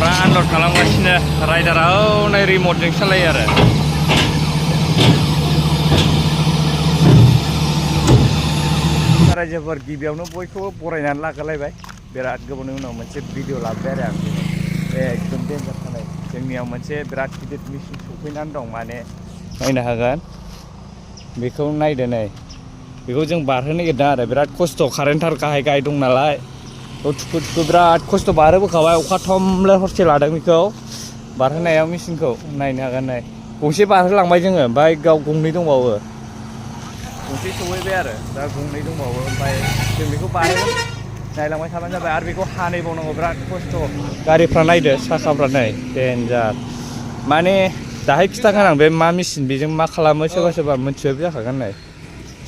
Orang unload खालामगासिनो राइडारा नै रिमटजों सालायो आरो रायजोफोर गिबियावनो बयखौबो बरायनानै लाग्रोलायबाय बिराद गोबावनि उनाव मोनसे भिडिअ लाबोबाय आरो आं एकदम डेन्जार थानाय जोंनियाव मोनसे बिराद गिदिर मेचिन सफैनानै दं माने नायनो हागोन बेखौ नायदो नै बेखौ जों बारहोनो नागिरदों आरो बिराद खस्थ' कारेन्ट थार गाहाय गाहाय दं नालाय थुखु थुखु बिराद खस्थ' बारहोबोखाबाय अखा थमब्ले हरसे लादों बेखौ बारहोनायाव मेचिनखौ नायनो हागोन नै गंसे बारहोलांबाय जोङो ओमफ्राय गाव गंनै दंबावो गंसे सहैबाय आरो दा गंनै दंबावो ओमफ्राय जों बेखौ बारहो नायलांबाय थाबानो जाबाय आरो बेखौ हानैबावनांगौ बिराद खस्थ' गारिफ्रा नायदो साखाफ्रा नै डेन्जार माने दाहाय खिथागोन आं बे मा मेचिन बेजों मा खालामो सोरबा सोरबा मिथिबायबो जाखागोन नै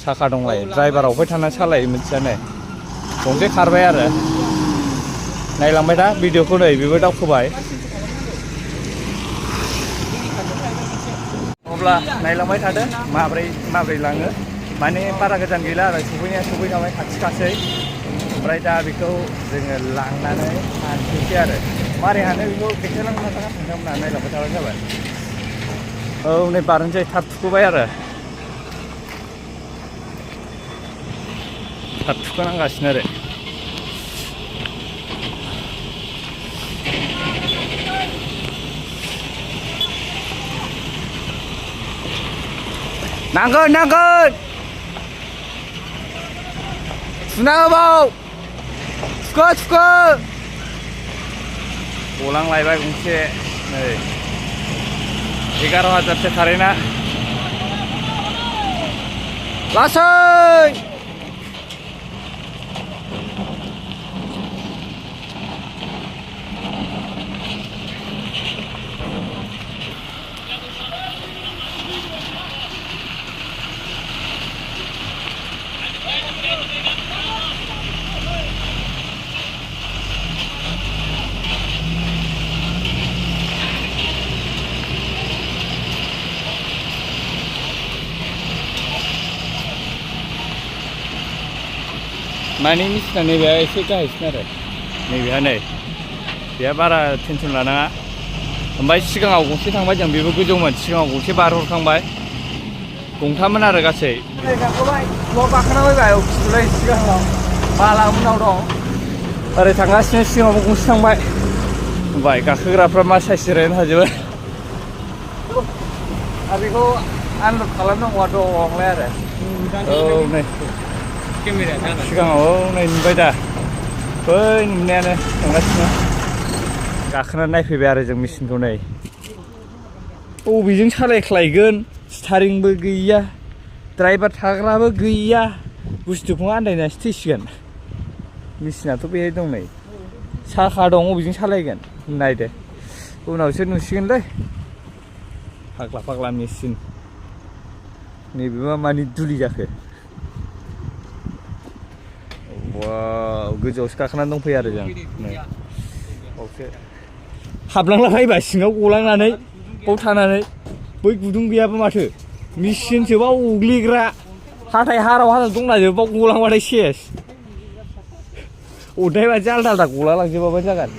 साखा दंलायो ड्राइभारा अफाय थानानै सालायो मिथिया नै गंसे खारबाय आरो नायलांबाय दा भिडिअखौ नै बेबो दावखोबाय अब्ला नायलांबाय थादो माब्रै लाङो माने बारा गोजान गैला आरो सफैनाया सफैखाबाय खाथि ओमफ्राय दा बेखौ जोङो लांनानै हानोसै आरो मारै हानो बेखौ देखायलांनो नाजागोन नोंथांमोनहा नायलांबाय थाबानो जाबाय औ नै बारनोसै थाब थुखोबाय आरो थाब थुखोनांगासिनो आरो नांगोन थुना होबाव थुखो गलांलायबाय गंसे नै 11,000सो कारेन्टआ लासै माने मिथिना नैबेहा एसे गाहायसिन आरो नैबेहा नै बेहा बारा टेनसन लानाङा ओमफ्राय सिगाङाव गंसे थांबाय जों बेबो गोजौमोन सिगाङाव गंसे बारहरखांबाय गंथाममोन आरो गासै गाखोबाय न' गाखोना फैबाय खिथुलै सिगाङाव बाला उनाव दं ओरै थांगासिनो सिगाङावबो गंसे थांबाय ओमफ्राय गाखोग्राफ्रा मा साइस जिरायनो हाजोबो आरो बेखौ आनलड खालामनांगौआ दंलाय आरो औ नै सिगाङाव नै नुबाय दा बै नुनायानो थांगासिनो गाखोनानै नायफैबाय आरो जों मेचिनखौ नै बबेजों सालायख्लायगोन स्टारिंबो गैया ड्राइभार थाग्राबो गैया बुस्थुखौ आन्दायनासो थैसिगोन मेचिनाथ' बेहाय दं नै साखा दं बबेजों सालायगोन नायदो उनावसो नुसिगोनलै फाग्ला मेचिन नैबेबा मानि दुलि जाखो गोजौआवसो गाखोनानै दंफैयो आरो जों बावसो हाबलांलाबायबा सिङाव गलांनानै बाव थानानै बै गुदुं गैयाबो माथो मेचिनसो बाव अग्लिग्रा हाथाय हाराव दंना जोबो बाव गलांबाथाय सेस अन्थाइ बादि आलदा गला लांजोबाबानो जागोन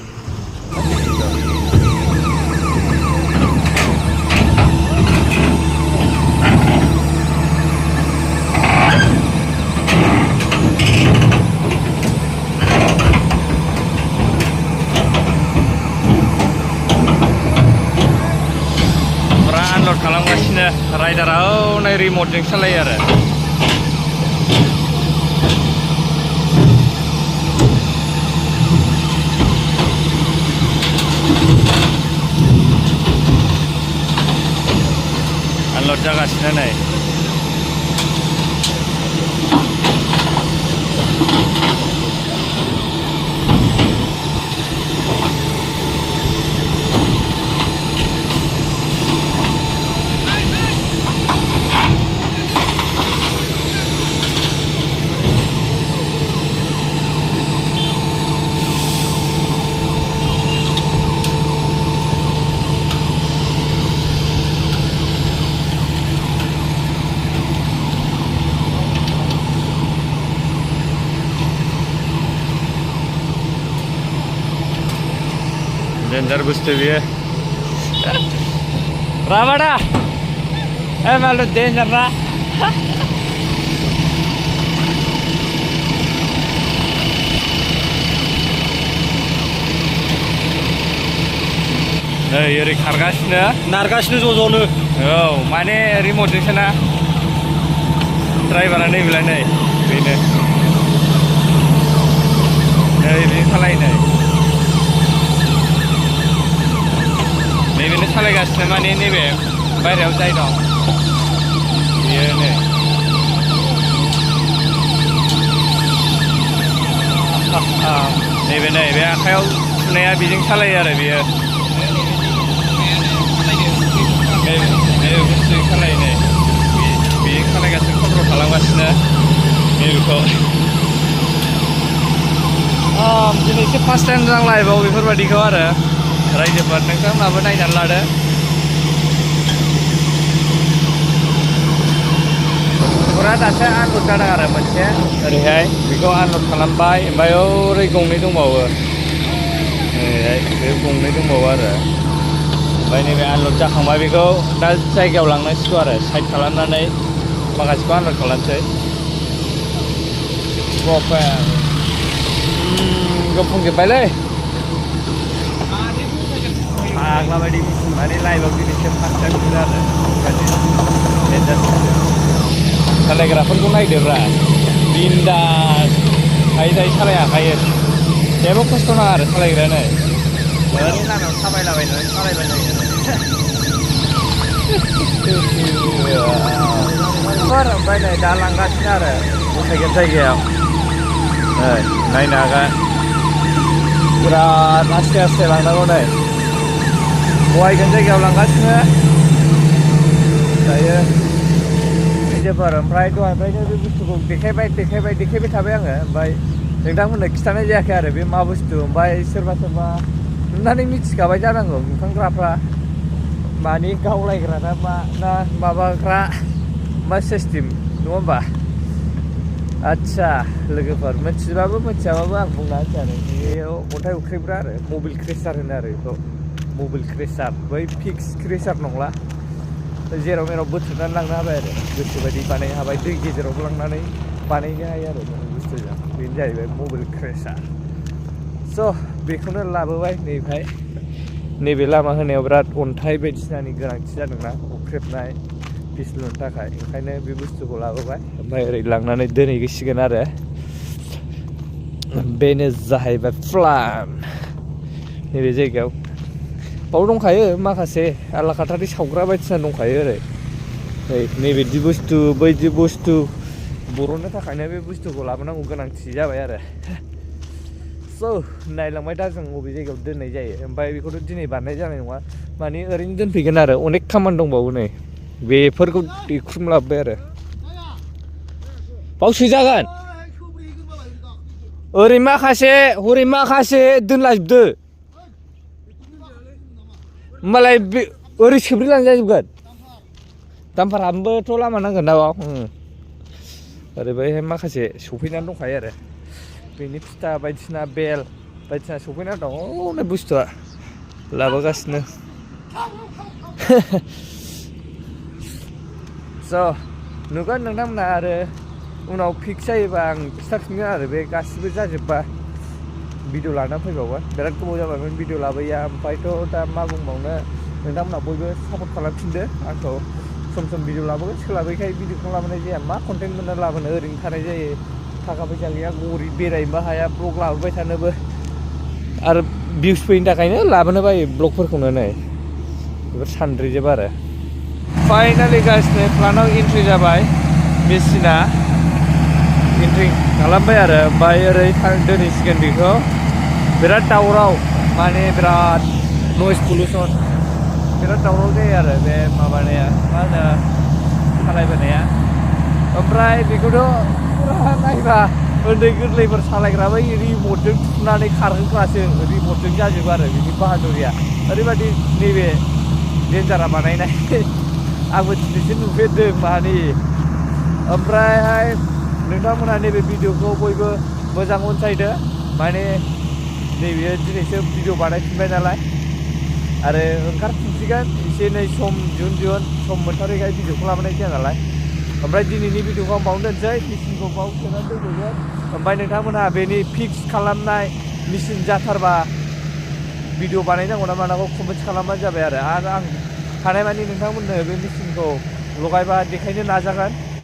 खालामगासिनो राइडारा नै रिमटजों सालायो आरो आनलड जागासिनो नै डेन्जार बुस्थु बियो राबाडा ए मालु डेन्जार ना नै ओरै खारगासिनो नारगासिनो ज' ज'नो औ माने रिमटजोंसो ना ड्राइभारा नैबेलाय नै बेनो नै बेनो सालायो नै नैबेनो सालायगासिनो माने नैबे बायह्रायाव जाय दं बेयो नै नैबे नै बे आखायाव सुनाया बेजों सालायो आरो बेयो नैबे बुस्थुजों सालायो नै बेजों सालायगासिनो कन्ट्रल खालामगासिनो नैबेखौ दिनैसो फार्स्ट टाइम जों लाइभआव बेफोरबायदिखौ आरो रायजोफोर नोंथांमोनाबो नायनानै लादो फुरा दासो आनलड जादों आरो मोनसे ओरैहाय बेखौ आनलड खालामबाय ओमफ्राय ओरै गंनै दंबावो ओरैहाय बे गंनै दंबावो आरो ओमफ्राय नैबे आनलड जाखांबाय बेखौ दा जायगायाव लांनांसिगौ आरो साइड खालामनानै माखासेखौ आनलड खालामसै गोफुंजोब्बायलै फाग्ला बायदि माने लाइभआव दिनैसो फार्स्ट टाइम नुदों आरो सालायग्राफोरखौ नायदोब्रा बिन्दास थायै थायै सालायहाखायो जेबो खस्थ' नाङा आरो सालायग्रायानो ओरैनो लामायाव थाबायलाबायनानै सालायबाय थायो ओमफ्राय नै दा लांगासिनो आरो मोसागोन जायगायाव नै नायनो हागोन बिराद आस्ते आस्ते लांनांगौ नै बहायगोन जायगायाव लांगासिनो दायो आइजोफोर ओमफ्राय दहायनिफ्रायनो बे बुस्थुखौ देखायबाय थाबाय आङो ओमफ्राय नोंथांमोननो खिन्थानाय जायाखै आरो बे मा बुस्थु ओमफ्राय सोरबा नुनानै मिथिखाबाय जानांगौ नुखांग्राफ्रा मानि गावलायग्रा ना मा ना माबाग्रा मा सिस्टेम नङा होमबा आदसा लोगोफोर मिथिबाबो मिथियाबाबो आं बुंना होनोसै बेयाव अन्थाइ उख्रेबग्रा आरो मबाइल क्रेसार होनो आरो बेखौ मबाइल क्रेसार बै फिक्स क्रेसार नंला जेराव मेराव बोथ्रोदनानै लांनो हाबाय आरो गोसोबायदि बानायनो हाबाय दै गेजेरावबो लांनानै बानायनो हायो आरो बुस्थुजों बेनो जाहैबाय मबाइल क्रेसार स' बेखौनो लाबोबाय नैबेहाय नैबे लामा होनायाव बिराद अन्थाइ बायदिसिनानि गोनांथि जादोंना उख्रेबनाय फिसलुनो थाखाय ओंखायनो बे बुस्थुखौ लाबोबाय ओमफ्राय ओरै लांनानै दोनहैसिगोन आरो बेनो जाहैबाय प्लान नैबे जायगायाव बाव दंखायो माखासे आलाकाटारि सावग्रा बायदिसिना दंखायो ओरै नैबेदि बुस्थु बैदि बुस्थु बर'नो थाखायनो बे बुस्थुखौ लाबोनांगौ गोनांथि जाबाय आरो स' नायलांबाय दा जों बबे जायगायाव दोननाय जायो ओमफ्राय बेखौथ' दिनै बानायनाय जानाय नङा माने ओरैनो दोनफैगोन आरो अनेक खामानि दंबावो नै बेफोरखौ दैख्रुम लाबोबाय आरो बाव सोजागोन ओरै माखासे दोनलाजोबदो होमबालाय बे ओरै सोब्रै लांजाजोबगोन दामफार हाबनोबोथ' लामा नांगोन ना बाव ओरै बैहाय माखासे सफैनानै दंखायो आरो बेनि फिथा बायदिसिना बेल बायदिसिना सफैनानै दं अनेक बुस्थुआ लाबोगासिनो स' नुगोन नोंथांमोना आरो उनाव फिक्स जायोबा आं खिथाफिनगोन आरो बे गासिबो जाजोबबा भिडिअ लाना फैबावगोन बिराद गोबाव जाबायमोन भिडिअ लाबोया ओमफ्रायथ' दा मा बुंबावनो नोंथांमोना बयबो सापर्ट खालामफिनदो आंखौ सम सम भिडिअ लाबोगोन सोलाबैखाय भिडिअखौ लाबोनाय जाया मा कन्टेन्ट मोनना लाबोनो ओरैनो थानाय जायो थाखा फैसा गैया गरि बेरायनोबो हाया ब्लग लाबोबाय थानोबो आरो भिउस फैनो थाखायनो लाबोनो बायो ब्लगफोरखौनो नै बेफोर सानद्रिजोब आरो फाइनालि गासिनो प्लानाव एन्ट्रि जाबाय मेसिना एन्ट्रि खालामबाय आरो ओमफ्राय ओरै दोनहैसिगोन बेखौ बिराद दावराव माने बिराद नयस पलिउसन बिराद दावराव जायो आरो बे माबानाया मा होनो सालायबोनाया ओमफ्राय बेखौथ' फुरा नायबा उन्दै गोरलैफोर सालायग्राबो रिमटजों थुनानै खारहोग्रासो रिमटजों जाजोबो आरो बिनि बाहादुरिया ओरैबायदि नैबे डेन्जारा बानायनाय आंबो दिनैसो नुफेरदों मानि ओमफ्रायहाय नोंथांमोना नैबे भिडिअखौ बयबो मोजां अनसायदो माने नैबे दिनैसो भिडिअ बानायफिनबाय नालाय आरो ओंखारफिनसिगोन एसे एनै सम दिहुन सम मोनथारैखाय भिडिअ खालामनाय जाया नालाय ओमफ्राय दिनैनि भिडिअखौ आं बावनो दोनसै मेचिनखौ बाव सोनानै दोनथ'गोन ओमफ्राय नोंथांमोनहा बेनि फिक्स खालामनाय मेचिन जाथारबा भिडिअ बानायनांगौ ना मानांगौ कमेन्ट खालामबानो जाबाय आरो आं हानायमानि नोंथांमोननो बे मेचिनखौ लगायबा देखायनो नाजागोन